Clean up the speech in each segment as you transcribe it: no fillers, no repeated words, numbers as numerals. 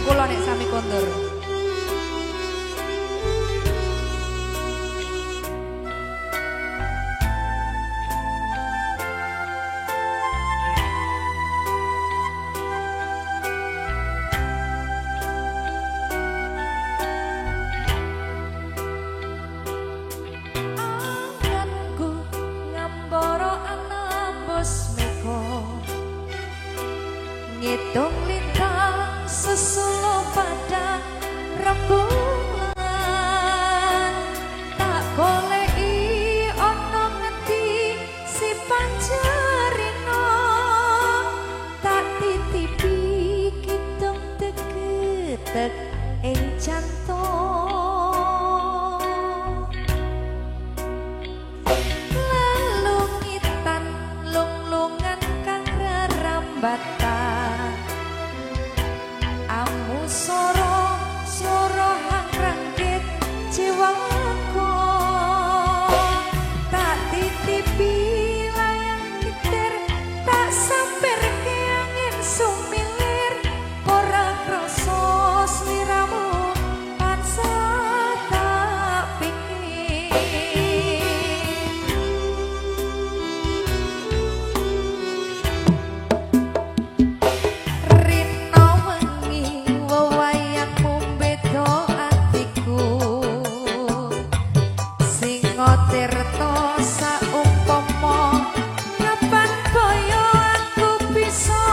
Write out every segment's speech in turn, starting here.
Kula nek sami kondur. Anganku ngambara anembus mega, ngitung lintang sesuluh padang rembulan, tak goleki ana ngendi si panjerino, tak titipi kidung tegetek ing jantung. Lelungitan lunglungan kang rerambatan, amu soro soro hang rangkit jiwaku, tak titipi layang kitir, tak samper ke angin sumilir, ora krasa sliramu tansah tak pikir. Rino wengi wewayangmu beda atiku, Singo tirta saumpama kapan kaya aku bisa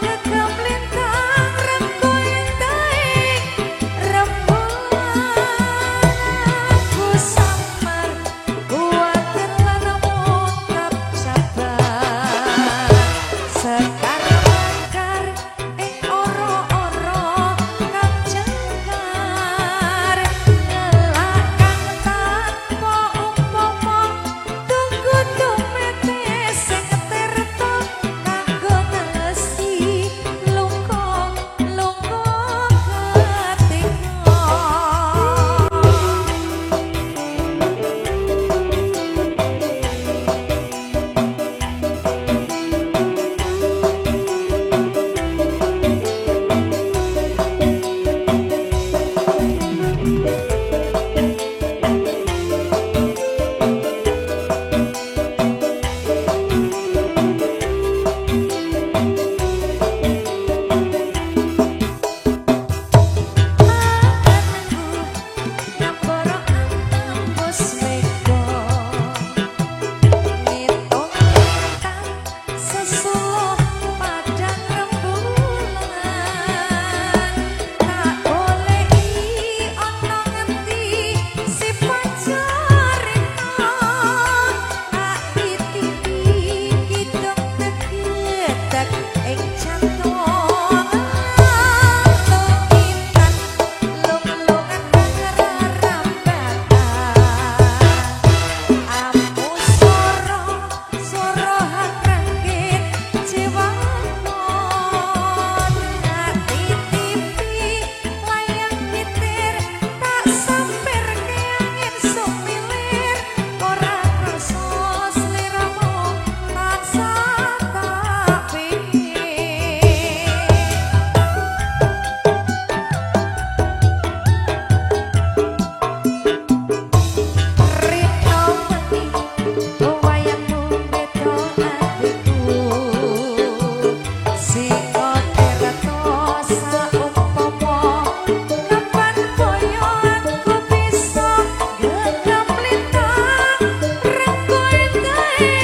ngegem lintang rengku intahe rembulan. Aku samar kuwatir lan mutap sabar, sekar mekar ing ora-ora kang jengkar, ngelak kang tanpa umpama tunggu tumete sing tirta kanggo nelesi lungko lungko ketika. Anganku ngambara anembus mega, ngitung lintang sesuluh padang rembulan, tak goleki ana ngendi si panjerino, tak titipi kidung tegetek ing jantung. Lungitan lunglungan kang rerambatan, amu soro soro hang rangkit jiwaku, tak titipi layang kitir, tak samper ke angin sumilir, ora krasa sliramu tansah tak pikir. Rino wengi wewayangmu beda atiku, Singo tirta saumpama kapan kaya aku bisa genggam lintang rengku intahe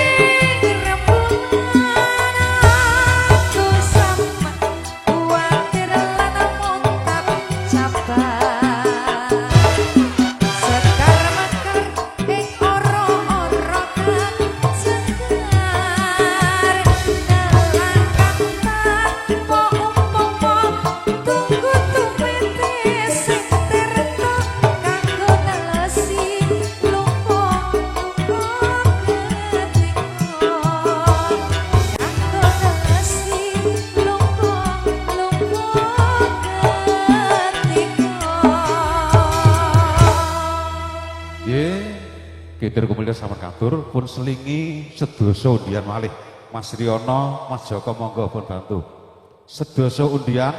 rembulan. Aku sama kuwatir lan muntap cabar, sekar mekar ing ora-ora kang jengkar, ngelak kang tanpa umpama tunggu tumete sing tirta kanggo nelesi lungko lungko ketika, kanggo nelesi lungko lungko ketika. Nggih, Kitir Kumulya sampun katur pun selingi sedasa undian malih. Mas Riono, Mas Joko monggo pun bantu. Sedasa undian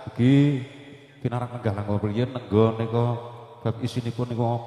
Ugi pinarak lenggah langkung priyen nengga nika bab isinipun nika.